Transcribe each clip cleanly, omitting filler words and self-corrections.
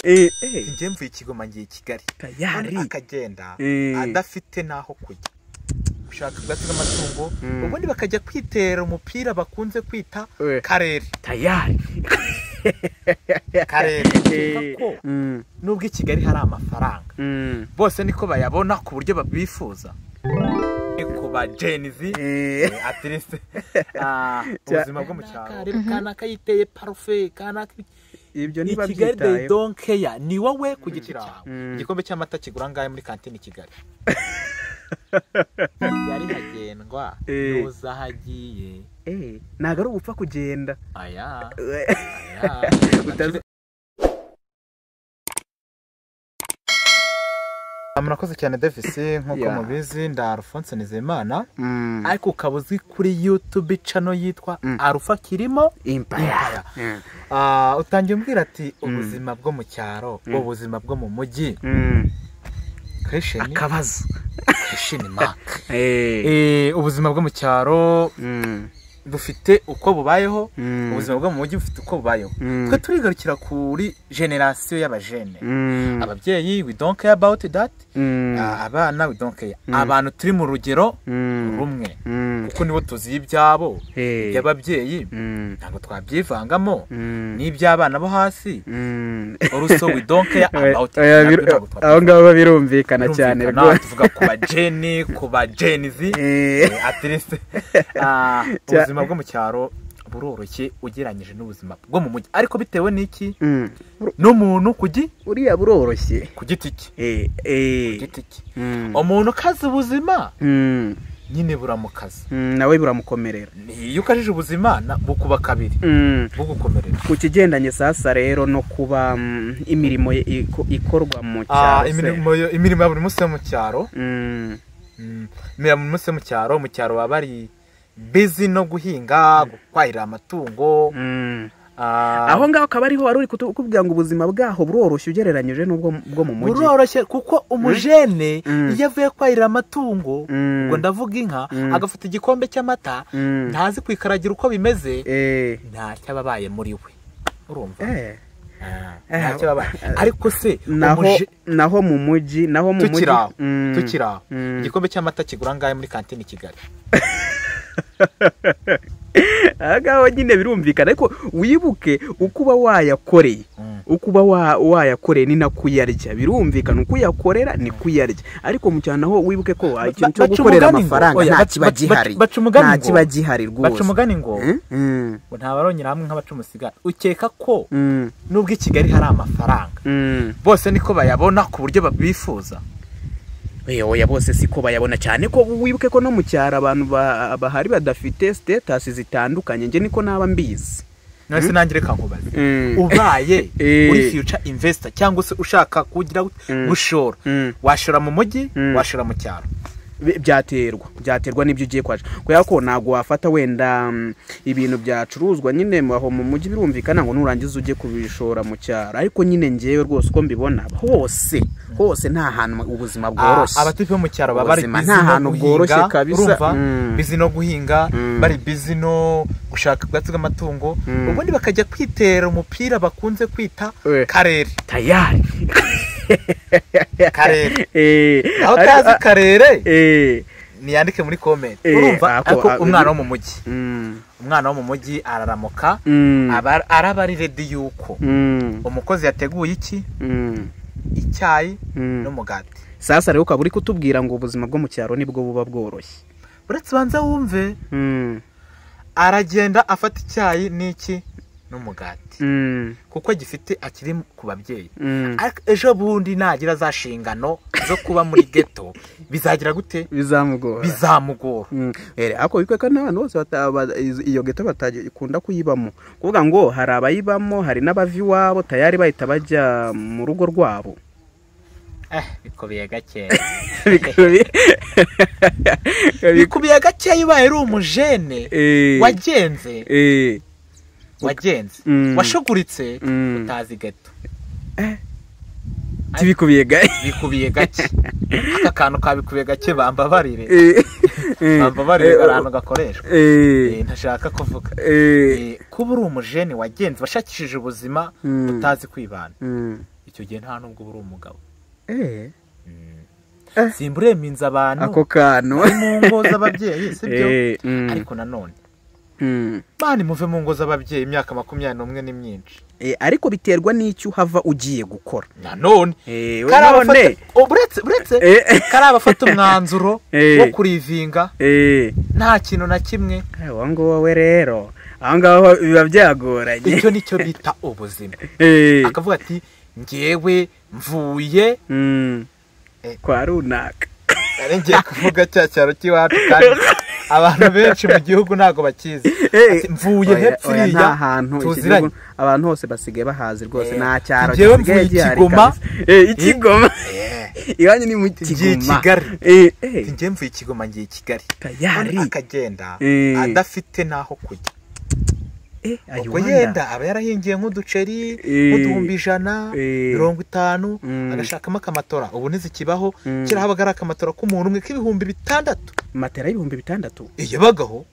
Njye mvuye Kigoma ngiye Kigali akagenda adafite naho kujya gushaka ubwatsi bw'amatungo, ubundi bakajya kwitera umupira bakunze kwita karere. Tayari karere ko nubwo i Kigali hari amafaranga bose niko bayabona ku buryo babifuza. Ku ba Gen Z at least ubuzima bwo mu cyaro kanaka yiteye parufe kanaka ibyo niba byitaye don't care ni wowe ku giti cyawe. Igikombe cy'amata kigura ngahe muri kantine Kigali? Yari hagendwa nuza hagiye ntago ari ugupfa kugenda. Aya murakoze cyane Davis, nkuko mubizi nda Alphonse Nizeyimana, ariko ukaba uzwi kuri YouTube channel yitwa Alpha Kirimo Empire. Utangiye umbwira ati ubuzima bwo mu cyaro, ubuzima bwo mu mujyi. Akabazo Question mark. Ubuzima bwo mu cyaro bufite uko bubayeho, ubuzima bwo mu mujyi bufite uko bubayeho. Twe turigarukira kuri generation y'abajene. Ababyeyi we don't care about that, abana we don't care. Abantu turi mu rugero rumwe kuko nibo tuzi ibyabo by'ababyeyi ntabwo twabyivangamo n'iby'abana bo hasi. Also we don't care about it. Aho ngabo birumvikana cyane rwose. Tuvuga ku bajene, ku ba Gen Z at least ubuzima bwo mu cyaro buroroshye ugereranyije n'ubuzima bwo mu mujyi, ariko bitewe n'iki n'umuntu kugi uriya buroroshye ku giti cye. Ku giti cye umuntu kazi ubuzima nyine buramukaza nawe buramukomerera. Iyo ukajije ubuzima bukuba kabiri bugukomerera. Ku kigendanye sasa rero no kuba imirimo ikorwa mu cyaro, imirimo ya buri munsi yo mu cyaro, imirimo ya buri munsi yo mu cyaro baba bari busy no guhinga, kwahira amatungo. Aho ngaho akaba ariho wari uri kukubwira ngo ubuzima bwaho buroroshye ugereranyije n'ubwo bwo mu mujyi. Buroroshye kuko umujene iyo avuye kwahira amatungo, ubwo ndavuga inka, agafata igikombe cy'amata, ntazi kwikaragira uko bimeze, ntacyo aba abaye muri we. Urumva? Ntacyo abaye. Ariko se naho mu mujyi, naho mu mujyi tukiraho igikombe cy'amata kigura ngahe muri kantine Kigali? Agaho nyine birumvikana, ariko wibuke uko uba wayakoreye, uko uba wayakoreye ni nakuyarya, birumvikana uko uyakorera ni kuyarya. Ariko mu cyane aho wibuke ko ikintu cyo gukorera amafaranga nta kiba gihari, nta kiba gihari rwose. Baca umugani ngo nta baronyera hamwe nk'abaca umusigara. Ukeka ko nubwo i Kigali hari amafaranga bose niko bayabona ku buryo babifuza? Oya bose siko bayabona cyane, ko wibuke ko no mu cyaro abantu bahari badafite status zitandukanye. Nje niko naba mbizi. None nanjye reka nkubaze, ubaye uri future investor cyangwa se ushaka kugira gushora, washora mu mujyi, washora mu cyaro? Byaterwa n'ibyo ugiye kwaje, kubera ko ntago wafata wenda ibintu byacuruzwa nyine aho mu mujyi birumvikana ngo nurangiza ujye kubishora mu cyaro. Ariko nyine ngewe rwose uko mbibona hose hose nta hantu ubuzima bworoshye. Abatipe bo mu cyaro baba bari nta hantu bworoshye kabisa, busy no guhinga, bari busy no gushaka ubwatsi bw'amatungo, ubundi bakajya kwitera umupira bakunze kwita karere. Tayari karere. Aho utazi karere niyandike muri comment. Urumva ariko umwana wo mu mujyi, umwana wo mu mujyi araramuka araba ari ready yuko umukozi yateguye iki icyayi n'umugati. Sasa rero ukaba uri kutubwira ngo ubuzima bwo mu cyaro nibwo buba bworoshye. Uretse banza wumve, aragenda afata icyayi n'iki n'umugati kuko gifite akiri ku babyeyi. Ariko ejo bundi nagira za shingano zo kuba muri ghetto bizagira gute? Bizamugora. Bizamugora. Ariko wikweka n'abantu bose iyo ghetto batakunda kuyibamo, kuvuga ngo hari abayibamo hari n'abavi wabo tayari bahita bajya mu rugo rwabo. Bikubiye gake. Bikubiye gake ibaye ari umujene wagenze wagenze washuguritse utazi ghetto. Tibikubiye gake, bikubiye gake. Aka kantu kabikubiye gake bambabarire, bambabarire ahantu gakoreshwa ntashaka kuvuga. Kuba uri umujene wagenze washakishije ubuzima utazi kwibana, Icyo gihe nta nubwo uri umugabo. Simbureminza abantu ako kantu mu ngo z'ababyeyi, sibyo? Ariko nanone bani muve mu ngo z'ababyeyi, imyaka 21 ni myinshi. Ariko biterwa n'icyo uhava ugiye gukora. Nanone uretse karabafata umwanzuro wo kurivinga nta kintu na kimwe. Uwo nguwo we rero aho ngaho biba byagoranye. Icyo nicyo bita ubuzima. Akavuga ati ngewe mvuye kwa runaka. Ngiye kuvuga cya cyaro cy'iwacu kandi abantu benshi mu gihugu ntago bakizi. Mvuye hepfiriya tuziranye, abantu hose basigaye bahazi rwose, nta cyaro gisigaye gihari. Ikigoma iwanyu ni mu Kigoma. Ngiye mvuye Ikigoma ngiye Kigali. Akagenda adafite naho kujya. Ubwo yenda aba yarahingiye nk'uduceri nk'uduhumbi 100 50, agashakamo akamatora. Ubu ntizikibaho, kera habaga ari akamatora k'umuntu umwe k'ibihumbi 6. Matera y'ibihumbi 6 yabagaho,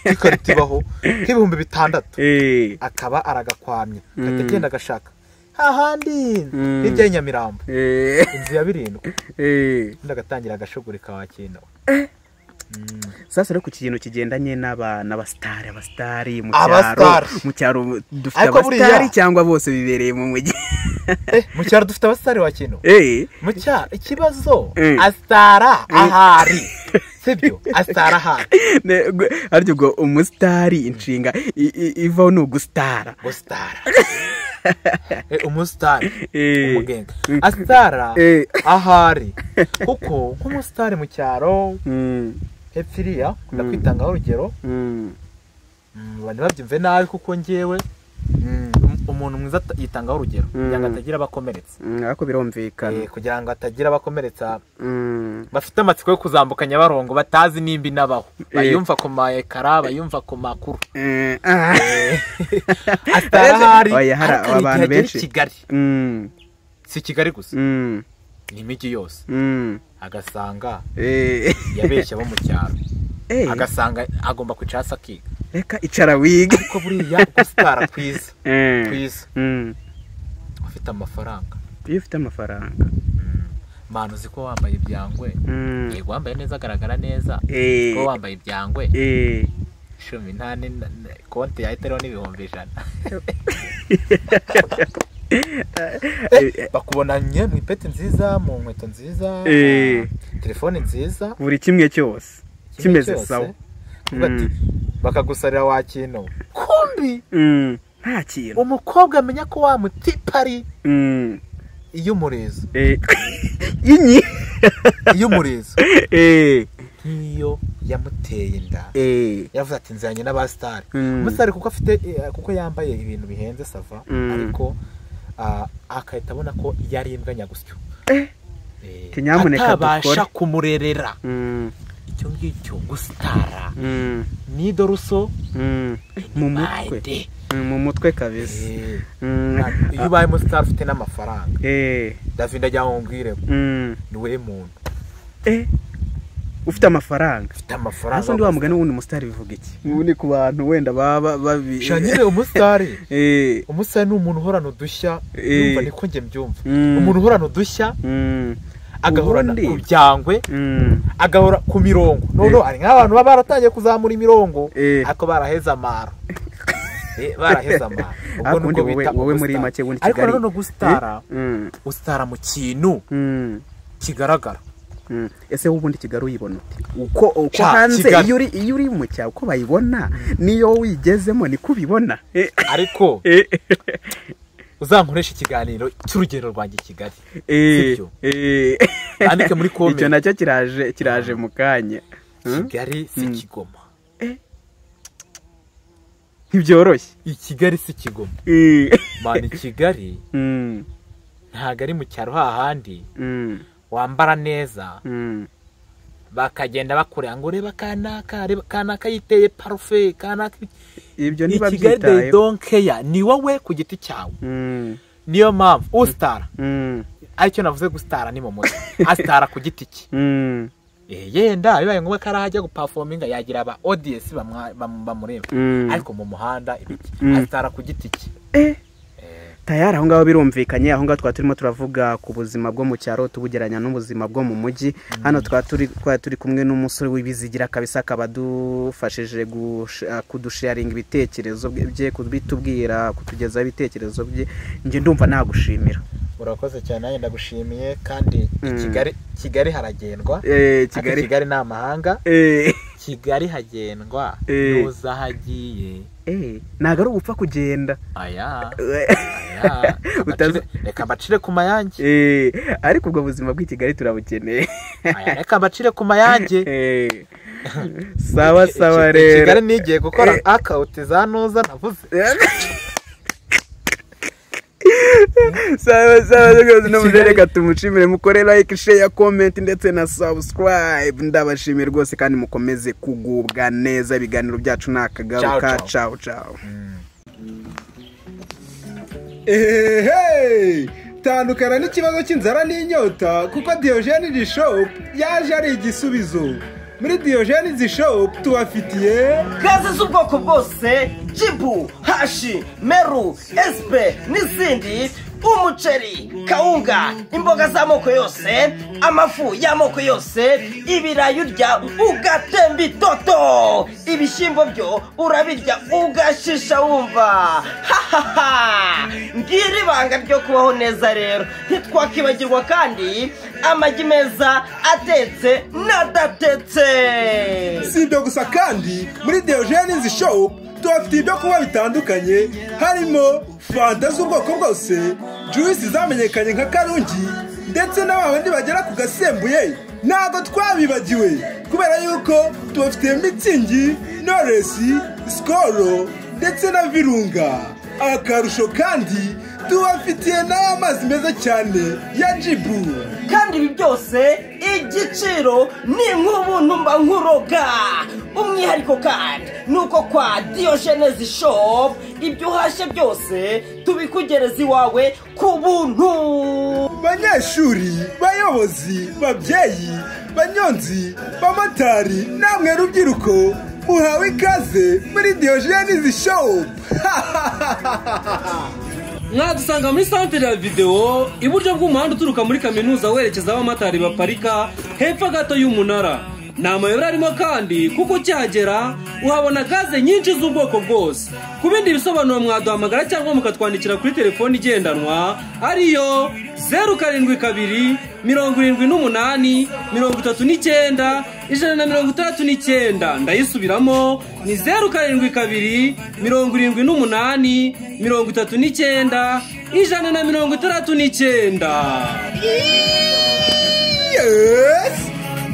ikarita ibaho k'ibihumbi 6, akaba aragakwamye akagenda agashaka hahandi hirya y'Inyamirambo inzu ya 7, undi agatangira agashugurika wa kintu. Sasa rero ku kintu kigendanye n'abasitari, abasitari mu cyaro, mu cyaro dufite abasitari cyangwa bose bibereye mu mujyi? Mu cyaro dufite abasitari wa kintu. Mu cyaro ikibazo asitara ahari, sibyo? Asitara ahari. Ariko ubwo umusitari inshinga ivaho ni ugusitara. Gusitara. Umusitari umugenga asitara ahari, kuko nk'umusitari mu cyaro hepfiriya ndakwitangaho urugero, abantu babyumve nabi kuko ngewe umuntu mwiza yitangaho urugero kugira ngo atagira abakomeretsa. Ariko birumvikana kugira ngo atagira abakomeretsa bafite amatsiko yo kuzambuka Nyabarongo batazi nimba inabaho, bayumva ku ma ekara, bayumva ku makuru. Asitara ahari abantu benshi Kigali, si Kigali gusa, ni imijyi yose, agasanga yabeshya bo mu cyaro, agasanga agomba kwicara hasi akiga. Reka icara wige. Ariko buriya gusitara kwiza kwiza ufite amafaranga. Iyo ufite amafaranga manu uzi ko wambaye ibyangwe, yego wambaye neza agaragara neza, ko wambaye ibyangwe 18 konti yahita iriho n'ibihumbi 100. Bakubonanye mu ipeti nziza, mu nkweto nziza, telefone nziza, buri kimwe cyose kimeze sawa. Bakagusarira wa kintu kumbi nta kintu. Umukobwa amenya ko wa mutipari iyo umurizo inyi iyo umurizo nk'iyo yamuteye inda, yavuze ati nzanye n'abasitari. Umusitari kuko afite, kuko yambaye ibintu bihenze sava, ariko akahita abona ko yari imbwa nyagusyo, atabasha kumurerera. Icyo ngicyo gusitara ni doruso mu mutwe, mu mutwe kabisa. Iyo ubaye umusitari ufite n'amafaranga, David ajya ngo ni we muntu ufite amafaranga, ufite amafaranga. Asa ndi wa mugani wundi umusitari bivuga iki? Ubundi ku bantu wenda baba babi shanyire umusitari. Umusitari ni umuntu uhorana udushya, yumva niko nge mbyumva. Umuntu uhorana udushya, agahorana ku byangwe, agahora ku mirongo. None hari nk'abantu baba baratangiye kuzamura imirongo ariko baraheza amaro. Baraheza amaro. Ubwo nubwo bita wowe muri make wundi Kigali. Ariko nanone gusitara, usitara mu kintu kigaragara. Ese ubundi Kigali uyibona ute? Uko hanze iyo uri mu cyaro uko bayibona niyo wigezemo niko ubibona. Ariko uzankoresha ikiganiro cy'urugendo rwanjye Kigali, sibyo? Andike muri comment. Icyo nacyo kiraje mu kanya. Kigali si Kigoma. Ntibyoroshye. I Kigali si Kigoma. Mani Kigali ntago ari mu cyaro hahandi wambara neza bakagenda bakureba ngo reba kanaka, reba kanaka yiteye parufe, kanaka ibyo niba byitaye. Don't care, ni wowe ku giti cyawe. Niyo mpamvu usitara, aricyo navuze gusitara ni mu mutwe, asitara ku giti cye. Yenda bibaye ngombwa ko arahajya guperforminga yagira aba audience bamureba, ariko mu muhanda ibiki asitara ku giti cye. Tayari aho ngaho birumvikanye. Aho ngaho twari turimo turavuga ku buzima bwo mu cyaro tubugeranya n'ubuzima bwo mu mujyi. Hano twari turi kumwe n'umusore w'ibizigira kabisa, akaba adufashije kudusharinga ibitekerezo bye, kubitubwira, kutugezaho ibitekerezo bye. Njye ndumva nagushimira. Urakoze cyane, nanjye ndagushimiye. Kandi Kigali haragendwa. Kigali ni amahanga. Kigali hagendwa nuza hagiye. Ntabwo ari ugupfa kugenda. Aya reka mbacire ku mayange. Ariko ubwo buzima bw'i Kigali turabukeneye. Aya reka mbacire ku mayange. Sawa sawa rero. Kigali nigiye gukora akawuti za nuza navuze. Sawa sawa rwose, no tumushimire, mukore like, share, comment ndetse na subscribe. Ndabashimiye rwose kandi mukomeze kugubwa neza. Ibiganiro byacu nakagaruka. Ciao ciao. Hey, tandukana n'ikibazo cy'inzara n'inyota kuko Diogene Shop yaje ari igisubizo. Muri Diogene Shop tubafitiye gaze z'ubwoko bwose, jibu, hashi, meru, espe n'izindi, umuceri, kawunga, imboga z'amoko yose, amafu y'amoko yose, ibirayi urya ugatemba itoto, ibishyimbo byo urabirya ugashisha wumva. Hahaha, ngira ibanga ryo kubaho neza rero. Ntitwakibagirwa kandi amagi meza atetse n'adatetse. Si ibyo gusa kandi muri Diogene Shop tubafitiye ibyo kunywa bitandukanye, harimo fanta z'ubwoko bwose, juice zamenyekanye nka Karungi, ndetse n'abandi bagera ku gasembuye. Ntabwo twabibagiwe kubera yuko tubafitiye Mitsingi, Knowless, Skol ndetse na Virunga. Akarusho kandi tubafitiye n'amazi meza cyane ya Jibu. Kandi ibi byose igiciro ni nk'ubuntu mba nkuroga. Umwihariko kandi nuko kwa Diogene Shop ibyo uhashye byose tubikugereza iwawe ku buntu. Banyeshuri, bayobozi, babyeyi, banyonzi, bamotari namwe rubyiruko, muhawe ikaze muri Diogene Shop. Mwadusanga muri santere ya videwo, iburyo bw'umuhanda uturuka muri kaminuza werekeza aho abamotari baparika, hepfo gato y'umunara. Ni amayobera arimo kandi kuko ukihagera uhabona gaze nyinshi z'ubwoko bwose. Ku bindi bisobanuro mwaduhamagara cyangwa mukatwandikira kuri telefoni igendanwa ariyo 072 78 39 169. Ndayisubiramo ni 072 78 39 169. Yes!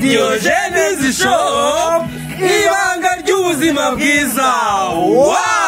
Diogene Shop, ibanga ry'ubuzima bwiza. Wow!